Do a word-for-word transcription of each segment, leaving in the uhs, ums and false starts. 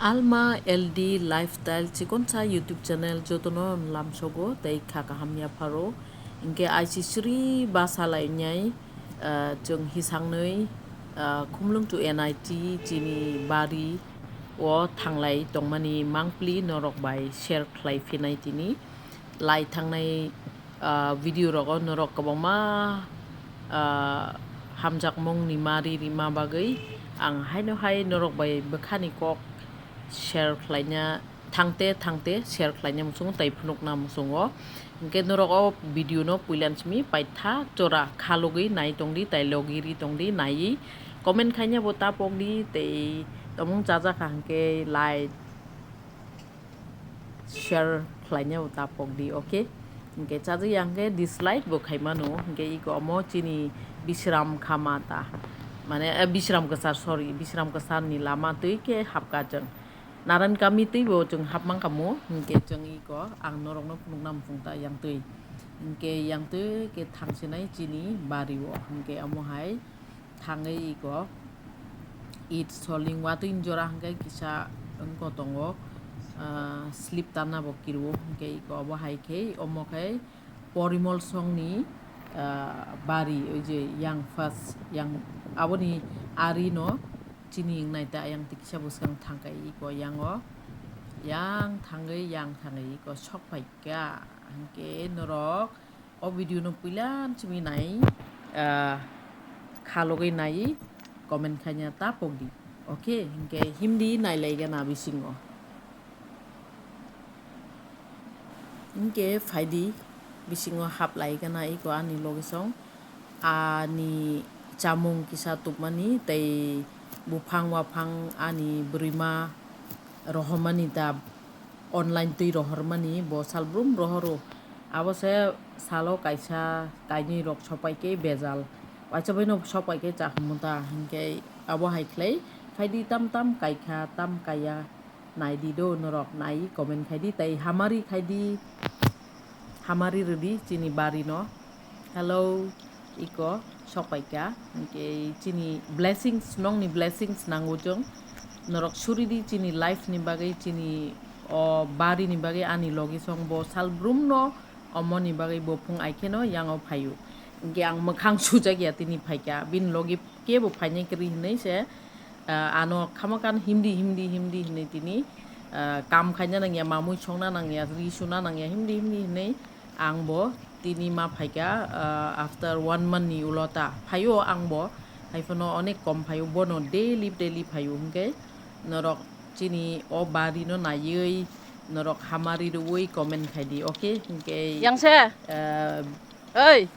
Alma L D Lifestyle chikonsa YouTube channel jotono lamsogo tei kha kaham yapharo. Hinkhe aisisri basa lainai, ah, chwng hisangnwi, ah, Khumlwng to N I T chini bari o thanglai tongmani mangpli norok bai share khlai phinai tini. Lai thangnai, ah, video rogo norok kwbangma, ah, hamjakmungni mari rima bagwi ang haino hai norok bai bwkhani kok share khlaina thangte thangte share khlaina muchungo tei phunukna muchungo. Hinkhe norok o video no puilan simi paitha chora khalogwi nai tongdi tei logi ri tongdi naiwi comment khaina bo ta pokdi tei tomung chajakha hinkhe like share khlaina bo ta pokdi, okay? Hinkhe chajak ya hinkhe dislike bo khaimano, hinkhe iko omo chini Bishram Khamata, mane, eh, Bishram Kwchar, sorry, Bishram Kwcharni lama twi khe hapka chwng. Naran kami twi bo chwng hapmang kamo, hinkhe chwng iko ang norokno phunukna muchung ta yang twi. Hinkhe yang twi khe thangsinai chini bari o, hinkhe omo hai thangwi iko it soling watwi jora hwnkhe kisa wngkho tongo, ah, slip tanna bo kirwo hwnkhe iko obo hai khe omo khe Porimol songni, ah, bari oi je yang first yang aboni ari no chini wngnai ta yang tikisa bwskang thangkai iko yango yang thangwi yang thangwi iko sok phaikha hwnkhe norok O video no puila simi nai, ah, khalogwi nai comment khaina ta pokdi. Okay, hinkhe himdi nailaigana bisingo. Hinkhe phaidi bisingo haplaigana iko ani logisong. Ani chamung kisa tubmani tei buphang waphang ani bwrwima rohormani ta. Online twi rohormani bo salbrum rohoro. Abo se salo kaisa kainwi rok sopai khe bejal. Waisa baino sopai khe chahumung ta hinkhe abo hai khlai phaidi tam tam kaikha tam kaiya naidi do norok nai comment khaidi tei hamari khaidi hamari rwdi chini bari no. Hello, iko sokpaikha, hinkhe chini blessings, nongni blessings nango chwng. Norok suridi chini life ni bagwi, chini o bari ni bagwi, ani logi song bo salbrum no, omo ni bagwi bo phung ai kheno yango phaio. Hinkhe ang mwkhang sujak ya tini phaikha, bini logi kebo phainai kwrwi hinwi se, ah, ano khamakhan himdi, himdi, himdi hinwi tini, ah, kam khaina nangya, mamui songna nangya, ri suna nangya, himdi, himdi hinwi ang bo tini ma phaikha, ah, after one month ni ulo ta phaio ang bo, hai phano onek kom phaio, bono daily, daily phaio, hinkhe norok chini o bari no naiwi, norok hamari rwui comment khaidi, okay? Hinkhe, yang se, ah, Oi,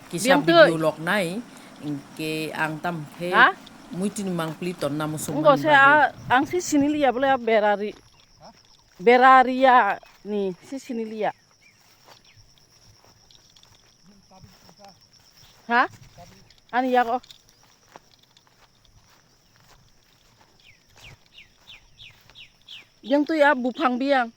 kisa biyang twi. Video log nai, hinkhe ang tam khe ha? Muituni mangpli tonna muchung. Wngkha mani se bagwi. A, ang se siniliya bole a berari, berariya ni se siniliya. Ha? Ani yago. Yang twi a buphang biyang.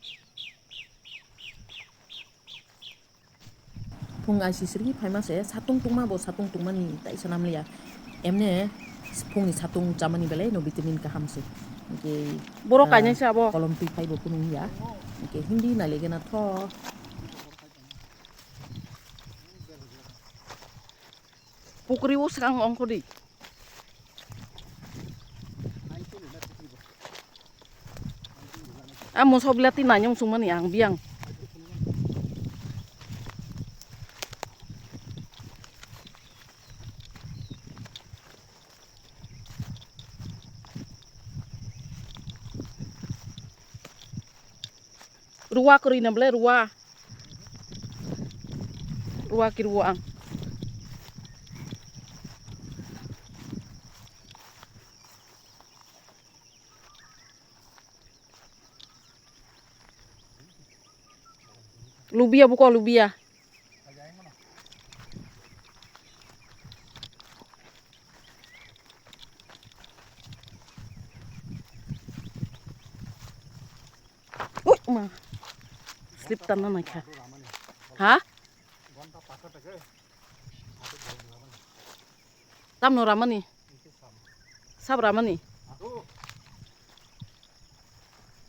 Phung aisisri phaima se satung tungma bo satung tungmani taisa namliya. Emne phungni satung chamani belai no vitamin kaham se. Hinkhe, borok ah, kainai se abo. Kolom twi phai bo kunu ya. Hinkhe himdi nailaigena tho. Pukri o swkang ongkhordi. A moso bilati nanyong sungmani ang biyang. Ruwa kwrwi na bwle ruwa. Ruwa kirwo ang. Lubiya buko lubiya. Ui, ma. Slip tanna naikha. Ha? Tamno ramani? Sab ramani?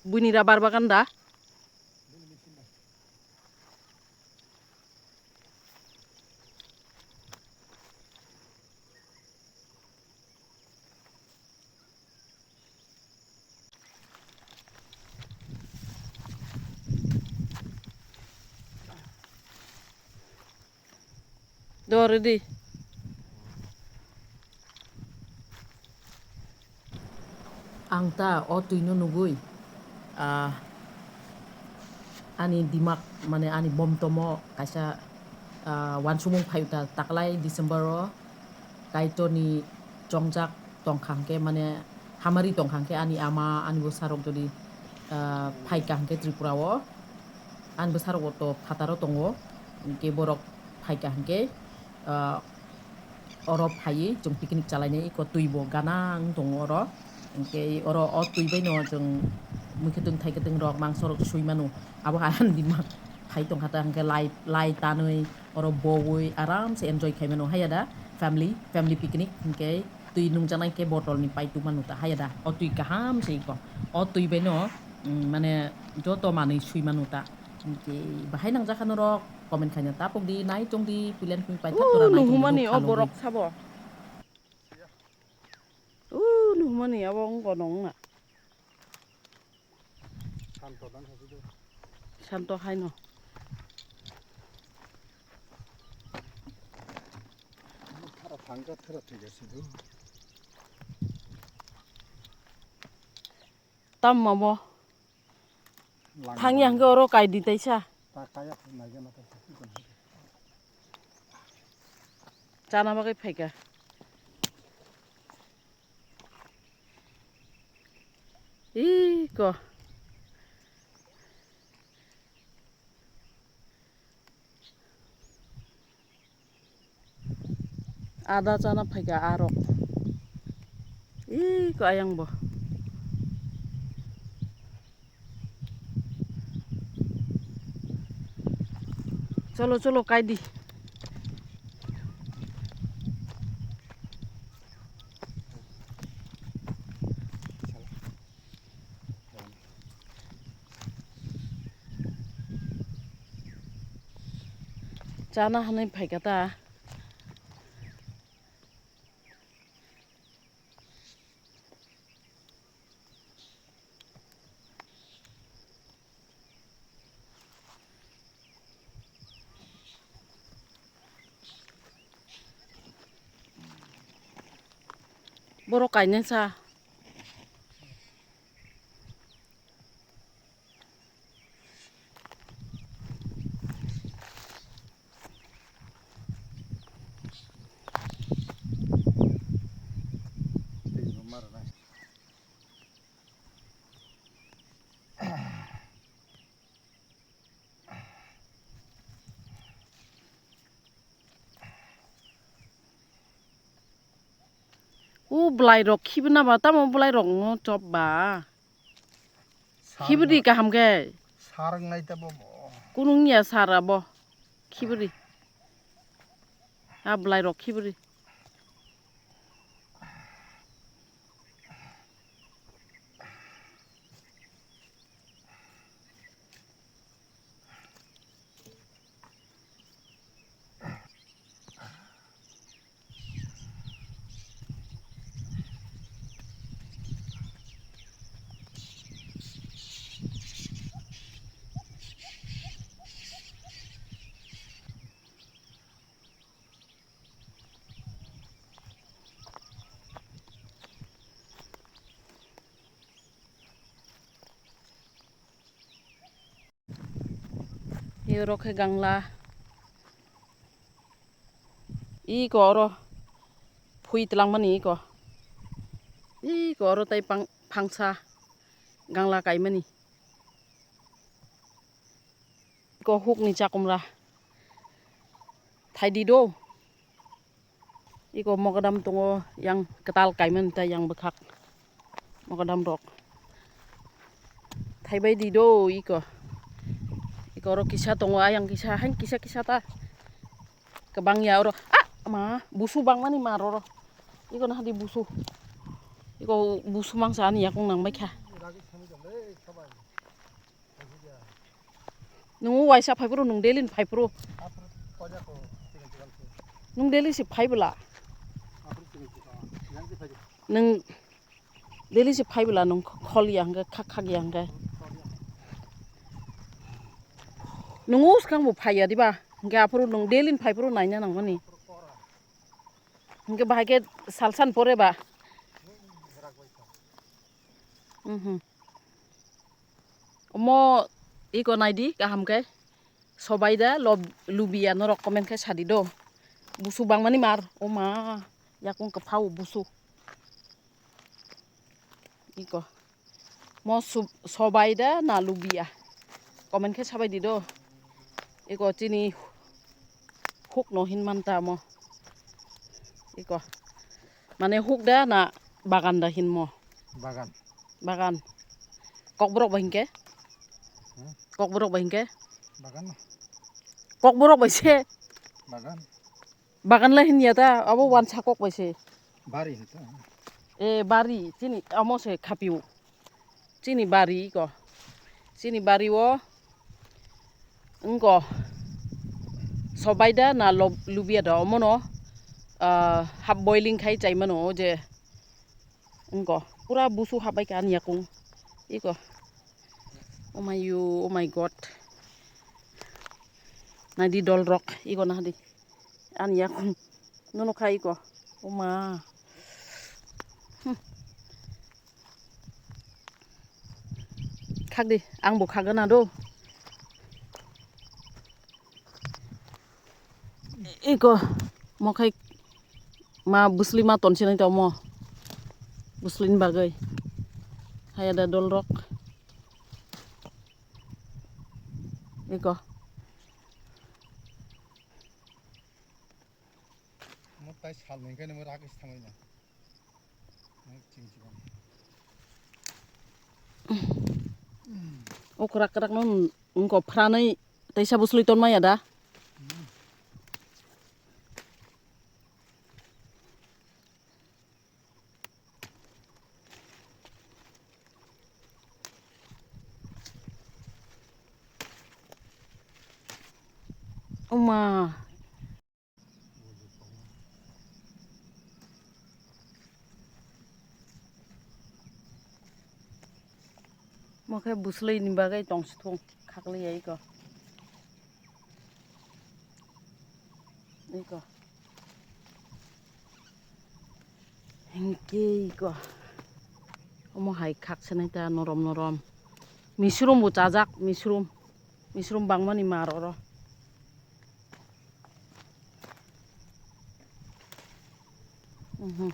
Buini rubber bagan da. Do ready. Ang ta o twi no nugwi, ah, ani dimak, mane ani bomtomo kaisa, ah, wansukmung phaio ta, taklai December o Kaitor ni chongjak tongkha hwnkhe, mane hamari tongkha hwnkhe ani ama, ani bwsarok jodi, ah, phaikha hwnkhe Tripura o, ani bwsarok to phataro tongo, hwnkhe borok phaikha hwnkhe, ah, oro phaiwi chwng picnic chalainai, eko twi bo gana wng tongo oro, hwnkhe oro o twi bai no chwng mwkhwtwng thaikwtwng rok mangso rok sui mano, abo hai ani dimak phai tongkha ta, hwnkhe lai, lai tanwi oro bowi aram se enjoy khai mano haiya da, family, family picnic, hwnkhe twi nungjaknai khe bottle ni pai tubuma nuta haiya da, o twi kaham se eko, o twi bai no, mm, mane joto manwi sui mano ta, hwnkhe bahai nangjak kha norok comment khaina tapok di, nai tong di, puila ni simi paithak tora nai tong di, nuhumani o borok sabo. O nuhumani abo wng gonong na. Santo dan sasi do. Santo haino. Thara thangka thara thik ase do. Tam mamo. Lang thangya lang. Hwnkhe oro kai di taisa. Ta kaya nai gana ta. Chana bagwi phaikha. Iko. Ada chana phaikha arok. Iko ayang bo. Cholo, cholo, kaidi. Chana hwnwi phaikha ta. Borok kainwi sa. O bwlairok khibina ba, tamo bwlairokno chop ba. Sar khibidi na-, kaham khe. Sar wngnai tabo bo. Kunu wngya sar abo. Khibidi. A bwlairok khibidi. Oro khe gangla. Iko oro phui twlangmani iko. Iko oro tei pang-, phangsa gangla kaimani. Iko hukni chakumra. Thaidi do. Iko mogodam tongo, yang kwtal kaimani ta yang bwkhak. Mogodam rok. Thaibai di do iko. Iko oro kisa tongo, ayang kisa, hain kisa kisa ta. Kwbang ya oro. Ah, ma, busu bangmani ma roro. Iko nahadi busu. Iko busu mangsa ani yakung nang baikha. Nung waisa phai phuru, nung daily ni phai phuru. Nung daily si phai bwla. Nung daily si phai bwla nung khol ya hwnkhe, khak khak ya hwnkhe. Nung uskang bo phai ya diba? Hwnkhe aphuru nung daily ni phai phuru naina nangmani. Hwnkhe bahai khe salsan pore ba. Mhm. Omo iko naidi kaham khe. Sobai da lob-, lubiya norok comment khe sadi do. Busu bangmani mar. O ma, yakung kwphao busu. Iko. Mo su-, sobai da na lubiya. Comment khe sabai di do. Iko chini huk no hin manta mo. Iko. Mane huk da na bagan da hin mo. Bagan. Bagan. Kokborok bai hinkhe? Hmm? Kokborok bai hinkhe? Bagan no. Kokborok bai se? Bagan. Bagan lai hinya ta, abo wansa kok bai se. Bari hinta. E, bari, chini, amo se khapiu. Chini bari ko. Chini bari o. Wngko. Sobai da na lob-, lubiya da omono. Ah, half boiling khai chai mano o je. Wngko. Pura busu habai ka ani yakung. Iko. Oh my you, oh my God. Naidi dol rok. Iko nahadi. Ani yakung. Nono khai iko. Oh ma. Hmm. Khakdi, ang bo khagana do. Iko, mo khai ma bwsli ma tonsinai tamo. Bwsli ni bagwi. Haya da dol rok. Iko. Mo tai sal nang khe nang rak is thangai na. Mo ching ching. O kwrak kwrak no wngko phranai teisa bwsli ton maya da. Oma. Mo khe bwsli ni bagwi tong si thung khakli ya iko. Iko. Hinkhe iko. Omo hai khak sanai ta norom norom. Misrum bo chajak, misrum. Misrum bangmani mar oro. Mhm.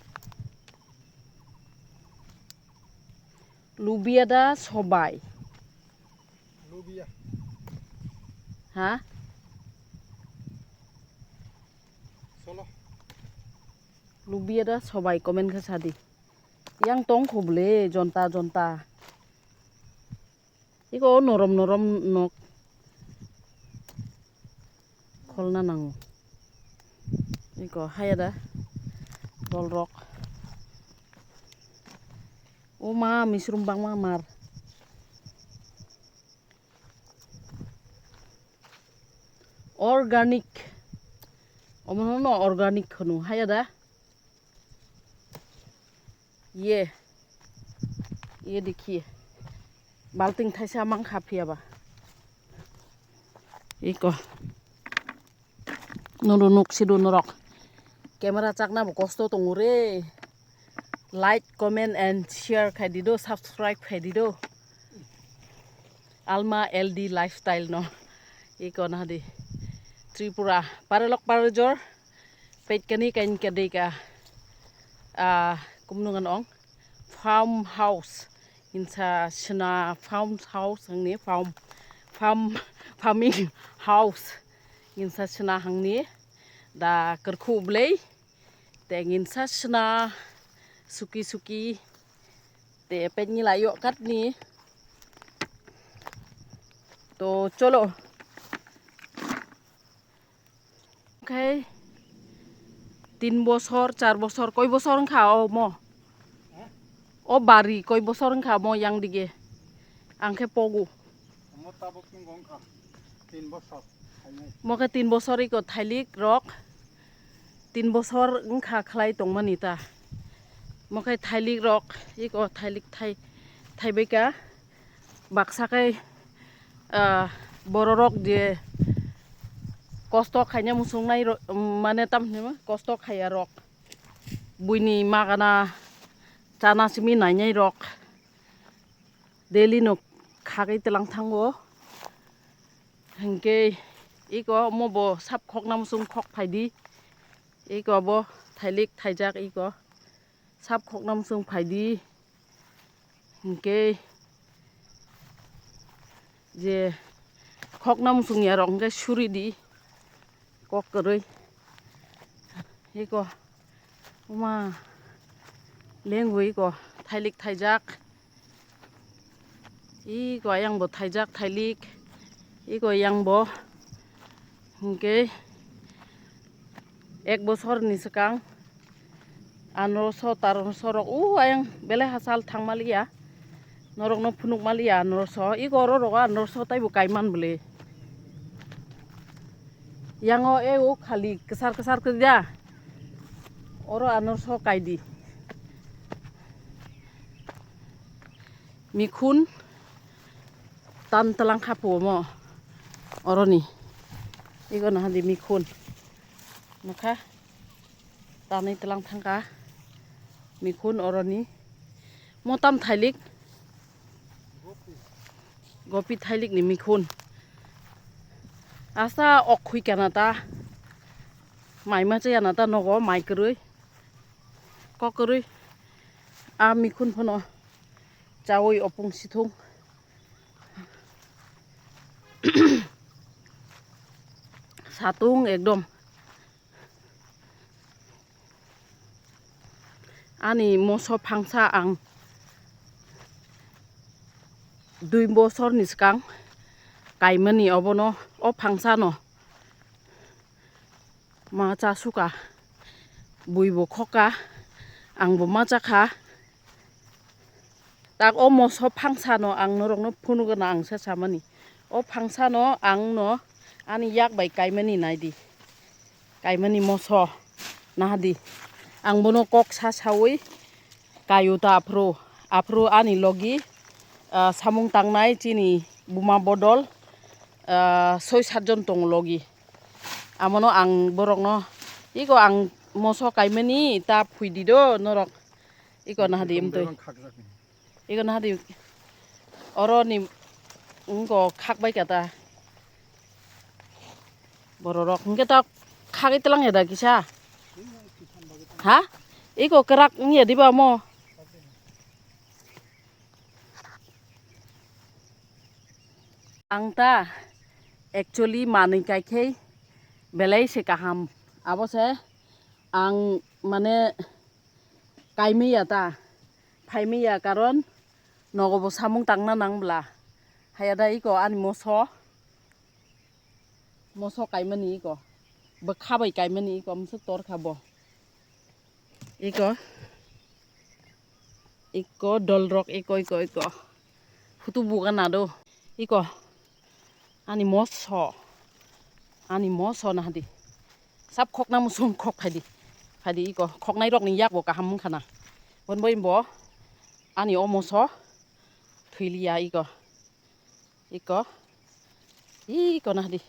Lubiya da sobai. Lubiya. Ha? Solo. Lubiya da sobai comment khe sadi. Yang tong kho bwle jonta jonta. Iko norom norom nok kholna nango. Iko haya da dol rok. O ma misrum bangma mar. Organic. Omono no organic khonu haya da. Ye. Ye dekhiye. Balting thaisa mang kha phiya ba. Iko. Nuru nuk sidu norok. Camera chakna bo kosto tongo re. Like, comment and share khai di do, subscribe khai di do. Alma L D lifestyle no. Iko na di. Tripura. Paralok parajor. Peit kani kain kadei ka. Ah, kumnungan ong. Farm house. Insa sina farm house hangni farm, farm, farming house. Insa sina hangni da kerkhu blei. Te ngin sa sna suki suki te pet ngi la yo kat ni. To cholo. Khai tin bosor, char bosor, koi bosor wngkha o mo? O bari koi bosor wngkha mo yang dige. Ang khe pogu. Omo tabuk wngkha tin bosor. Mo khe tin bosor iko thailik rok. Tin bosor wngkha khlai tongmani ta. Mo khe thailik rok iko thailik thai, thaibaika. Baksa khe, ah, bororok je kosto khaina muchungnai ro-, mane tam hinwi kosto khaiya rok. Buini magana chana simi nainai rok. Daily no khagwi tlang thango. Hinkhe iko omo bo sap khokna muchung khok phaidi. Iko bo thailik thaijak iko. Sap khokna muchung phaidi. Hinkhe je khokna muchung ya rok hinkhe suri di. Kok kwrwi. Iko. Oma. Lengwi iko. Thailik thaijak. Iko ayang bo thaijak thailik. Iko yang bo. Hinkhe ek bosor ni swkang. Anoroso taronoso rok u ayang belai hachal thangmaliya. Norokno phunukmaliya anoroso. Iko oro rogo anoroso taibo kaiman bwle. Yango e u khali kwsar kwsar kwrwi da. Oro anoroso kaidi. Mikhun tan tlang kha phumo oroni. Iko nahadi mikhun. Nokha. Tanwi tlang thangkha mikhun oroni. Motam thailik. Gopi thailik ni mikhun. Asa ok khui kana ta. Mai ma chaya na ta nogo mai kwrwi. Kok kwrwi. A mikhun phano chawi opung sithung. Satung ekdom. Ani moso phangsa ang dui bosor ni swkang kaimani obono o phangsa no ma cha suka bui bo khoka ang bo ma cha kha. Tak o moso phangsa no ang norok no phunuk gana ang se samani. O phangsa no ang no ani yak bai kaimani naidi. Kaimani moso nahadi. Ang bono kok sa sawi kayu ta aphru. Aphru ani logi, ah, samung tangnai chini buma bodol, ah, soi sat jon tongo logi. Amono ang borokno iko ang moso kaimani ta phuidi do norok. Iko nahadi emtwi. Iko nahadi oro ni wngko khak bai kata. Bororok hwnkhe ta khagwi tlang ya da kisa. Ha? Iko kwrak wngya diba omo? Ang ta actually manwi kaikhe belai se kaham. Abo se ang mane kaimaya ta, phaimaya karon nogo bo samung tangna nang bwla. Haya da iko ani moso, moso kaimani iko, bwkha bai kaimani iko, mwswk tor kha bo. Iko, iko dolrok, iko, iko, iko. Phutu buga nado. Iko, ani moso, ani moso nahadi. Sap khokna musung khok phaidi. Phaidi iko, khoknai rokni yak bo kaham wngkha na. Bon bo imbo, ani o moso, thwiliya iko. Iko, iko nahadi.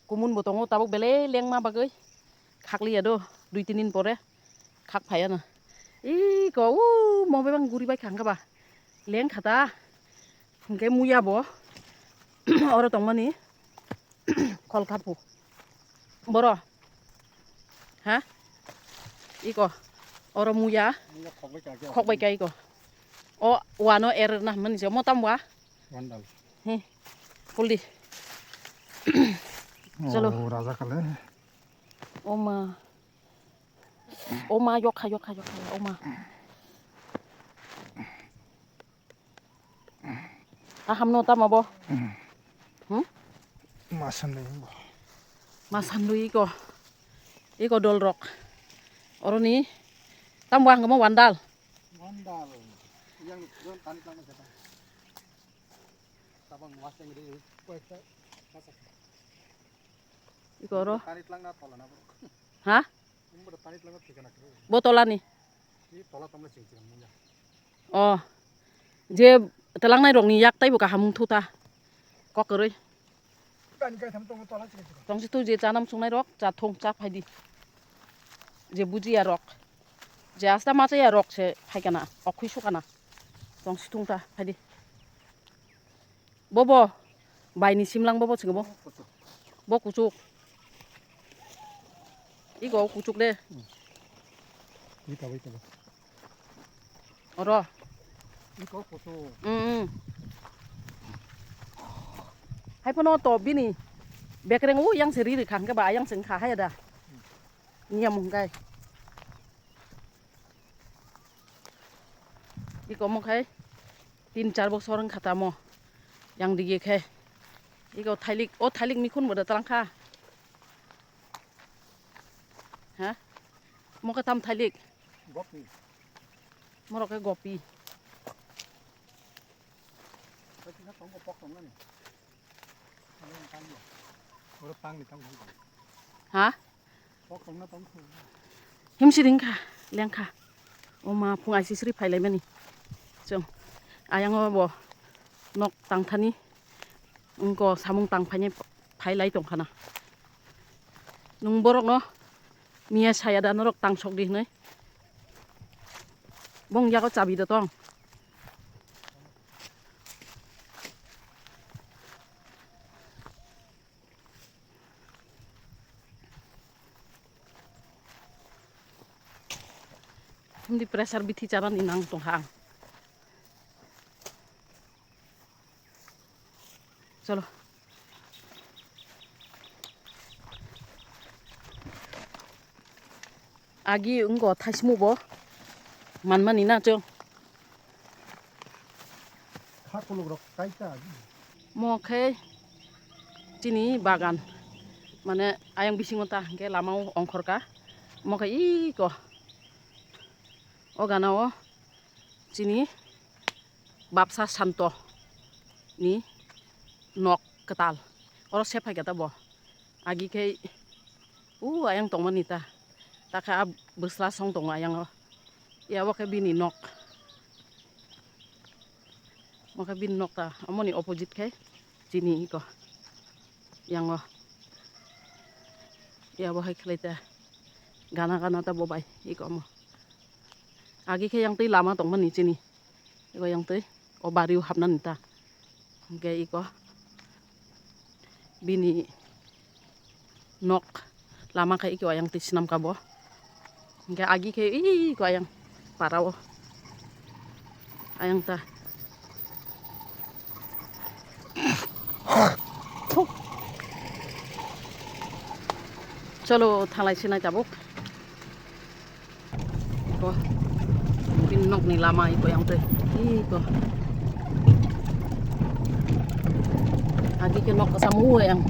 Kumun bo tongo tabuk belai lengma bagwi. Khakliya do, dui tin din pore. Khak phaiya na. Iko, u, mo bebang guri bai khangkha ba. Leng khata. Hwnkhe muya bo. Oro tongmani. Khol kha phu. Boro. Ha? Iko. Oro muya. Muya khok bai kha khe. Khok bai kha iko. O, wano er na mani se. Mo tam wa? Wandal. He. Puldi. Chalo. Oh, raja kale. O ma. O ma, yokha, yokha, yokha, o ma. Aham no tamo bo. Hmm? Masan dai bo. Masan dui iko. Iko dol rok. Oroni. Tam wang mo wandal. Sandal. Yang, yang tani tangma jata. Tabang waseng ri, koi ta, kasa. Iko oro. Tani tlang na tola na bo. Ha? Umbo tani tlang na thikana kru. Bo tola ni. Ni tola tamle ching ching munya. Oh. Je telangnai rokni yak taibo kaham wng thu ta. Kok kwrwi. Tong si tu je chanam sungnai rok, cha thung cha phai di. Je bujiya rok. Je asta ma chaya rok se phai kana, okhui su kana. Tong si thung ta phai di. Bobo, bai ni simlang bobo chwng bo. Bo kuchuk. Iko kuchuk de. Ita bo, ita bo. Oro. Iko kuchuk. Mm, mm. Hai phano to bini bekreng u yang se ri ri kha hwnkhe ba ayang se wngkha hai da. Niyam hwnkhe. Iko omo khai tin char bosor wngkha tamo. Yang dige khe. Iko thailik, o thailik mikhun bo da tlang kha. Ha? Mo khe tam thailik. Gopi. Morok khe gopi. Khe kisa tongo pok tongnani. Oro pangni tong thang. Ha? Pok tongna tong thang. Himsi ringkha, lengkha. Oma phung aisisri phailaimani. Chwng. Ayango bo nok tangthani. Wngko samung tang phaini phai lai tongkhana. Nwng borokno miya saya da norok tang sok di hwnwi. Bong yago chabi da tong. Hindi pressure bithi chanani nang tongkha ang. Cholo. Agi wngko thaismu bo manmani na chwng. Kha kuluk rok kaisa agi. Mo khe chini bagan mane ayang bisingo ta hwnkhe lama o ongkhorka mo khe iko o gana o. Chini bapsa Santo ni nok kwtal. Oro se phaikha ta bo. Agi khe u ayang tongmani ta. Ta khe a bwsla song tongo ayang o. Ya bo khe bini nok. Mo khe bini nok ta. Omoni opposite khe chini iko. Yang o. Ya bo hai khlai ta. Gana gana ta bo bai iko mo. Agi khe yang twi lama tongmani chini. Iko yang twi o bario hapnani ta. Hingke iko bini nok lama khe iko ayang twi swnam ka bo. Hingke agi khe iko ayang para o ayang ta. Cholo thalai sinai tabuk. Ko bini nokni lama iko yang twi. Iko. Agi khe nok kasam o yang.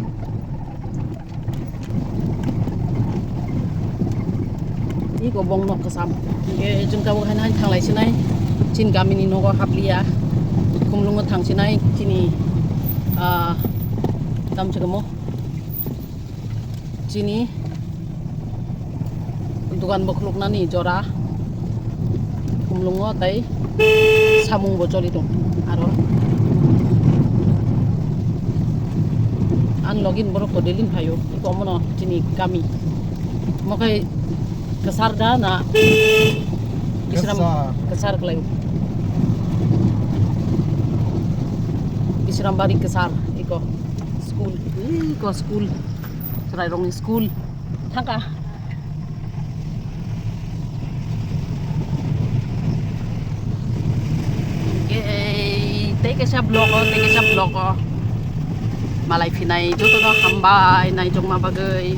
Iko bong nok kasam. Hingke jung tabuk haino haino thanglai sinai. Chini gamini nogo hapliya. Khumlungo thang sinai chini, ah, tam se kamo. Chini dukan bo khuluknani jora khumlungo tei samung bo choli tong aro. Ani login borok ko daily phaio iko omono chini kami mokhai kwchar da na Bisram kwchar. Kwchar kwlai Bisram bari kwchar iko. School, ui, ko school. Chwrairokni school. Thangka. Ei, tei kaisa vlog o, tei kaisa vlog o. Malai phinai jotono hambai naijokma bagwi.